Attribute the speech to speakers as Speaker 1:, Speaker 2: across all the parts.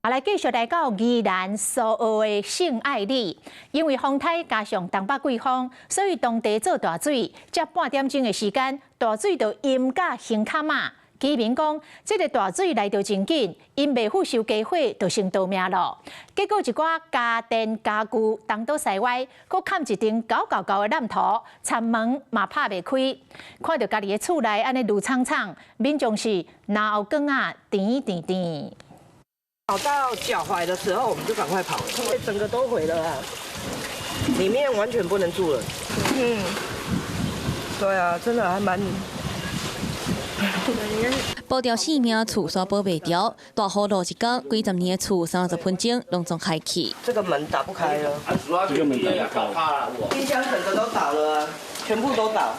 Speaker 1: 啊，來繼續來到宜蘭蘇澳的聖愛里，因為風颱加上東北季風，所以當地做大水，才半點鐘的時間，大水就淹甲胸坎仔。居民講，這个大水來得真緊，𪜶袂赴收家伙，就先逃命咯。結果一寡家電家具東倒西歪，閣崁一頂厚厚厚的爛土，田門嘛拍袂開。看著家己的厝內按呢攄氅氅，民眾是嚨喉管仔甜甜甜。
Speaker 2: 跑到腳踝的時候，我們就趕快跑了，整個都毀了啊，裡面完全不能住了。嗯，對啊，真的還蠻。
Speaker 3: 保著性命，厝煞保袂牢。大雨落一工，幾十年的厝30分鐘攏總害去。
Speaker 2: 這個門打不開了，
Speaker 4: 這個門打不開，
Speaker 2: 冰箱整個都倒了，全部都倒。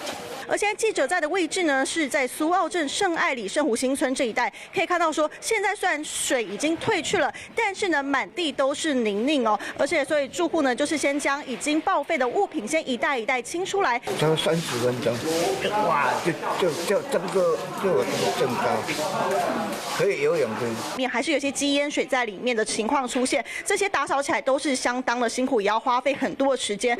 Speaker 5: 而現在記者在的位置呢，是在蘇澳鎮聖愛里聖湖新村這一帶，可以看到說，現在雖然水已經退去了，但是呢，滿地都是泥濘哦，而且所以住戶呢，就是先將已經報廢的物品先一袋一袋清出來。
Speaker 6: 差不多30分鐘，哇，就差不多就我這個正高，可以游泳的。
Speaker 5: 面還是有些積淹水在裡面的情況出現，這些打掃起來都是相當的辛苦，也要花費很多的時間。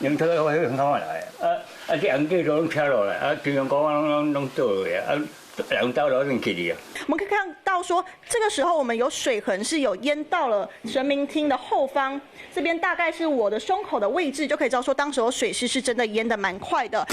Speaker 4: 用車去向頭來，啊啊！這紅機都攏拆落來，啊，中央公園攏攏攏倒落啊，啊，兩道都已經去啊。
Speaker 5: 我們可以看到說，這個時候我們有水痕是有淹到了神明廳的後方，這邊大概是我的胸口的位置，就可以知道說，當時候水勢是真的淹得蠻快的。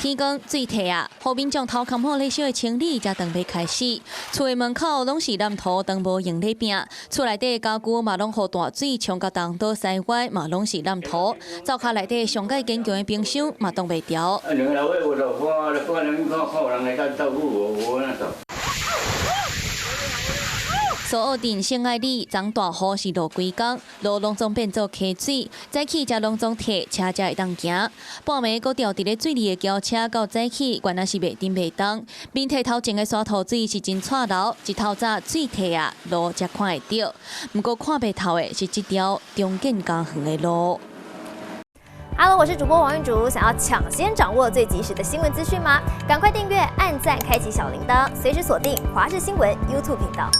Speaker 3: 天光水退啊，予民眾頭殼好咧小的清理才準備開始。厝的門口攏是爛土，當無閒咧拚。厝內底家具嘛攏予大水沖甲東倒西歪，嘛攏是爛土。灶跤內底上蓋堅強的冰箱嘛擋袂牢。
Speaker 4: 啊，兩個老歲有就看，看人看看有人來照顧無，無那種。
Speaker 3: 蘇澳鎮聖愛里，昨大雨是落規工，路攏總變做溪水，早起才攏總退，車才會當行。半暝閣吊佇咧水裡的轎車，到早起原來是袂振袂動。面堤頭前的沙塗水是真掣流，一透早水退啊，路才看會著。毋過看袂透的是這條中建家園的路。
Speaker 7: Hello，我是主播王玉竹，想要搶先掌握最及時的新聞資訊嗎？趕快訂閱、按讚、開啟小鈴鐺，隨時鎖定華視新聞 YouTube 頻道。